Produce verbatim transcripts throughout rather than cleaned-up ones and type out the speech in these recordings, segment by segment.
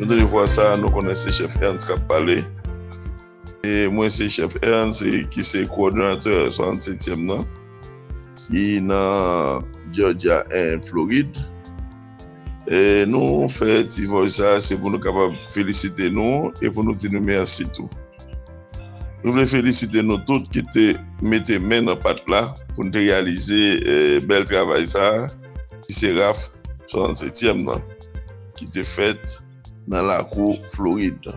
Tande vwa sa, nou konnen se chèf Ernst k ap pale. E mwen se chèf Ernst, e ki se kowòdinatè swasannsetyèm nan, ki nan Georgia en Florid. E nou fè ti vòy sa, se pou nou kapab felisite nou e pou nou di nou mèsi tou. Nou vle felisite nou tout ki te mete men nan pat la pou n te reyalize, eh, bèl travay sa a, ki se raf swasannsetyèm nan, ki te fèt nan lakou Florid,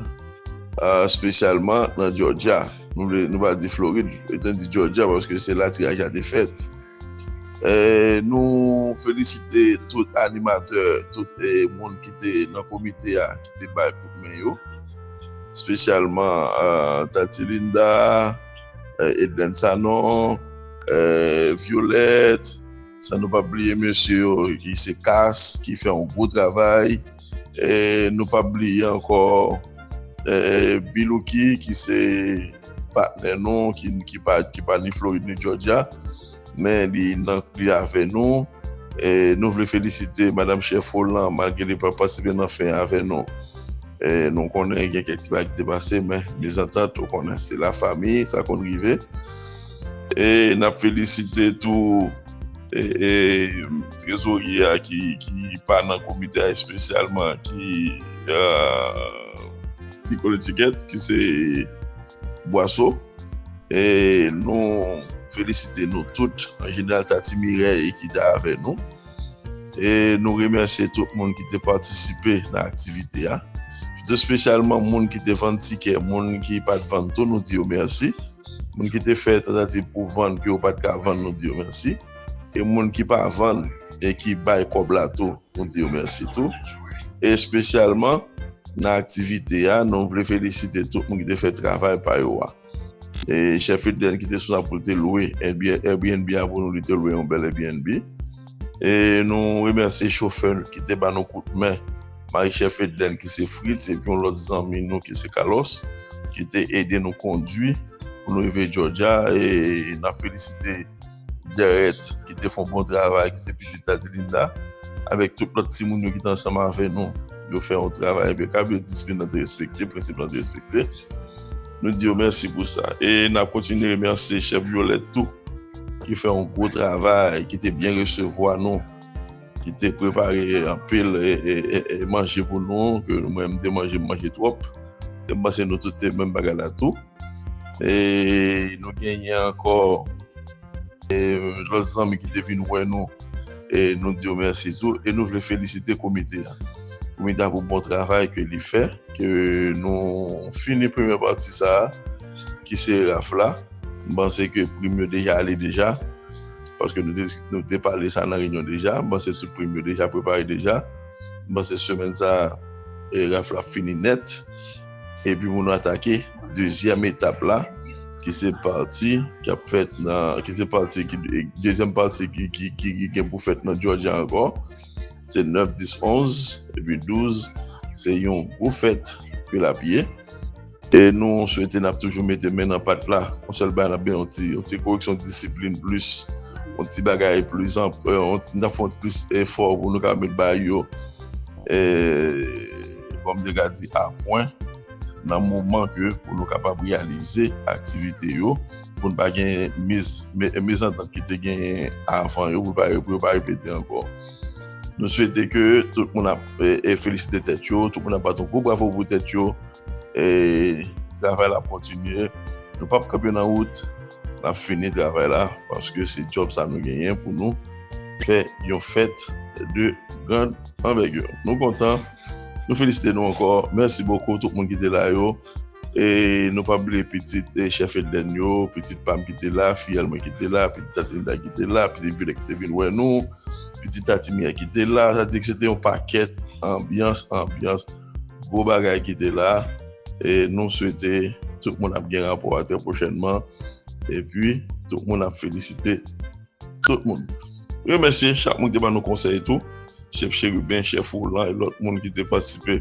ah, espesyalman nan Georgia. Nou vle, nou pa di Florid, nou di Georgia paske se la tiraj la te fèt. Eh, nou felisite tout animatè, tout, eh, moun ki te nan komite a, ki te bay kout men yo. Espesyalman, eh, Tati Linda, eh, Edlen Sanon, eh, Violette, san nou pa bliye mesye yo ki se Kas, ki fè yon gwo travay. Eh, nou pa bliye ankò, eh, Bilouki, ki se patnè nou, ki, ki pa, ki pa ni Florid ni Georgia, men li nan, li avè nou. Eh, nou vle felisite Madanm Chèf Roland, malgre li pa patisipe nan fen avè nou. Eh, nou konnen gen kèk ti bagay ki te pase, men mezantant, ou konnen, se lafanmi, sa konn rive. E n ap felisite tou, e, e, trezorye a ki, ki pa nan komite a espesyalman, ki, ah, ki Connecticut, ki se Bwaso. E nou felisite nou tout, an jeneral Tati Mirèy ki te avè nou. E nou remèsye tout moun ki te patisipe nan aktivite a. Tou espesyalman moun ki te vann tikè, moun ki pa t vann tou, nou di yo mèsi. Moun ki te fè tantativ pou vann, ke yo pa t ka vann, nou di yo mèsi. E moun ki pa vann e ki bay kòb la tou, nou di yo mèsi tou. E espesyalman nan aktivite a, nou vle felisite tout moun ki te fè travay pa yo a. E chèf Edlen ki te sou la pou l te lwe Airbnb a pou nou, li te lwe yon bèl Airbnb. E nou remèsye chofè ki te ba nou kout men, mari chèf Edlen ki se Fritz, epi yon lòt zanmi nou ki se Carlos, ki te ede nou kondwi pou nou rive Georgia. E n ap felisite Jarrett ki te fè yon bon travay, ki se pitit Tati Linda, avèk tout lòt timoun yo ki te ansanm avè nou. Yo fè yon travay enpekab, yo disiplin nan te respekte, prensip lan te respekte. Nou di yo mèsi pou sa. E n ap kontinye remèsye chèf Violette tou, ki fè yon gwo travay, ki te byen resevwa nou, ki te prepare anpil, e, e, e, e manje pou nou, ke mwen m te manje, m manje twòp. E m panse nou tout te menm bagay la tou. E nou genyen ankò, e, lòt zanmi ki te vin wè nou. E nou di yo mèsi tou. E nou vle felisite komite a. Komite a pou bon travay ke li fè, ke nou fini premyè pati sa a, ki se raf la. M panse ke prim yo deja ale deja, paske nou te, nou te pale sa nan reyinyon deja. M panse tout prim yo deja prepare deja. M panse semèn sa a, e, raf la ap fini nèt. Epi pou nou atake dezyèm etap la, ki se pati k ap fèt nan, ki se pati ki, dezyèm pati ki, ki, ki, ki gen pou fèt nan Georgia ankò. Se nèf, dis, onz, epi douz, se yon gwo fèt ke l ap ye. E nou swete n ap toujou mete men nan pat la. Yon sèl bagay n ap gen yon ti, yon ti koreksyon disiplin plis, yon ti bagay plis anp, yon ti, n ap fè yon ti plis efò pou nou ka met bagay yo, e, kòm te ka di, a pwen, nan moman ke pou nou kapab reyalize aktivite yo, pou n pa gen miz, me, mezantant ki te genyen avan yo, pou pa, pou yo pa repete ankò. Nou swete ke tout moun ap, e, e, felisite tèt yo, tout moun ap bat yon gwo bravo pou tèt yo. E travay la ap kontinye. Nou p ap kanpe nan wout. N ap fini travay la, paske se djòb sa nou genyen pou nou fè yon fèt de grande envergure. Nou kontan. Nou felisite nou ankò. Mèsi bokou tout moun ki te la yo. E nou p ap bliye pitit, e, chèf Edlen yo, pitit pa m ki te la, fiyèl mwen ki te la, pitit Tati Linda ki te la, pitit Vilè ki te vin wè nou, pitit Tati Miyè ki te la. Sa di ke se te yon pakèt anbyans, anbyans, gwo bagay ki te la. E nou swete tout moun ap gen rapò a trè pwochènman. Epi, tout moun ap felisite tout moun. Remèsye chak moun ki te ban nou konsèy tou. Chèf Cheriben, chèf Roland e lòt moun ki te patisipe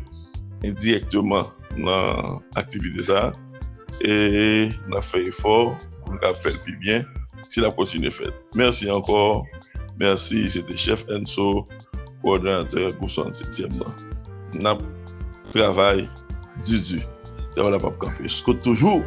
endirèkteman nan aktivite sa a. E n ap fè efò pou nou ka fè l pi byen si l ap kontinye fèt. Mèsi ankò. Mèsi. Se te chèf Enso, kowòdinatè gwoup swasannsetyèm nan. N ap travay, Didi. Travay la p ap kanpe. Scout toujou.